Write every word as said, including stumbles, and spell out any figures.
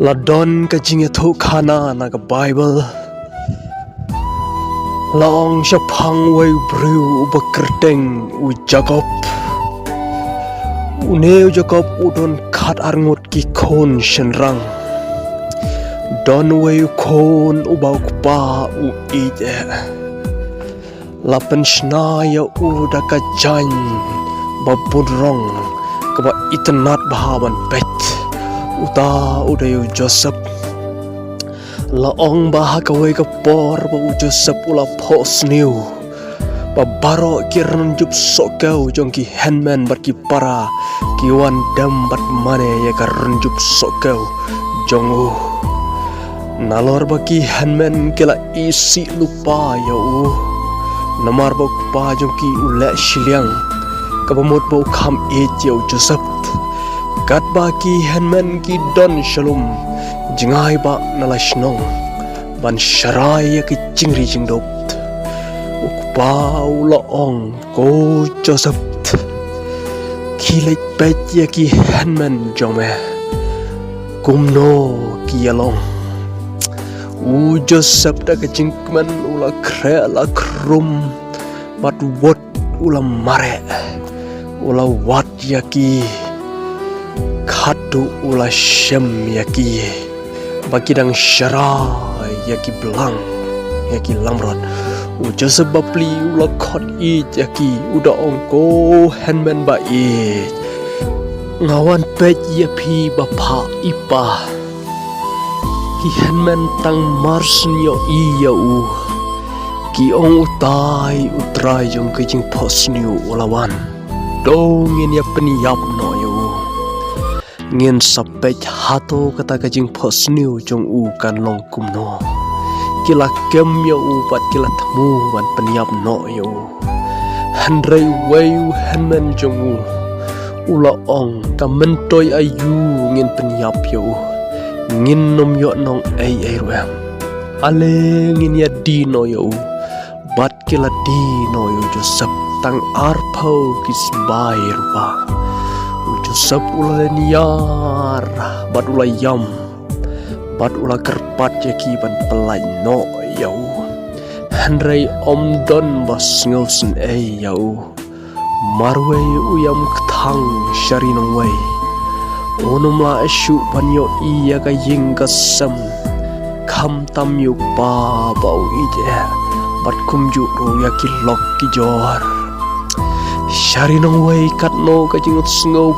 La don ka jingïathuhkhana na ka Baibl. La ong shaphang uwei u briew uba kyrteng u Jakob. Une u Jakob u don khatar ngut ki khun shynrang. Don uwei u khun uba u kpa u ïeit eh. La pynshna ïa u da ka jaiñ ba bun rong kaba itynnad bha ban peit. Uta u dei u Joseph. La ong ba ha kawei ka por ba u Joseph u la phohsniew ba baroh ki rynjup sohkew jong ki hynmen bad ki para ki wan dem bad mane ïa ka rynjup sohkew jong u. Nalor ba ki hynmen ki la isih lypa ïa u, namar ba u kpa jong ki u leh shiliang, kaba mut ba u kham ïeit ïa u Joseph. Katba ki hynmen ki don shalum jngai ba na la shnong ban sharai ïa ki jingri jingdup. U kpa u la ong, "Ko Joseph, khie leit peit ïa ki hynmen jong me kumno ki ïalong." U Joseph da ka jingkmen u la khreh la khrum bad wut u la mareh, u la wad ïa ki, khatduh u la shem ïa ki ba ki dang sharai ïa ki blang, ïa ki langbrot. U Joseph bapli u la khot ïeit ïa ki, u da ong, "Ko hynmen ba ïeit, nga wan peit ïa phi ba phah i pa." Ki hynmen tang mar shu ïohi ïa u, ki ong, "Utai u trai jong ka jingphohsniew u la wan. To ngin ïa pynïap noh ïa u. Ngin sa peit hato kata ka jingphohsniew jong u kan long kumno." Ki la kem ïa u bad ki la thmu ban pynïap noh ïa u. Hynrei uwei u hynmen jong u u la ong, "Ka myntoi aïu ngin pynïap ïa u? Ngin nym ïoh nong ei ei ruh em. Ale ngin ïa die noh ïa u." Bad ki la die noh ïa u Joseph tang arphew ki sbai rupa. U Joseph u la lynñiar bad u la ïam bad u la kyrpad ïa ki ban pyllait noh ïa u. Hynrei ym don ba sngewsynei ïa u. Marwei u ïam kthang sha ri nongwei. Un ym lah shuh ban ïohi ïa ka ïing ka sem, khamtam ïa u kpa ba u ïeit eh bad kumjuh ruh ïa ki lok ki jor. Sha ri nongwei katno ka jingsngew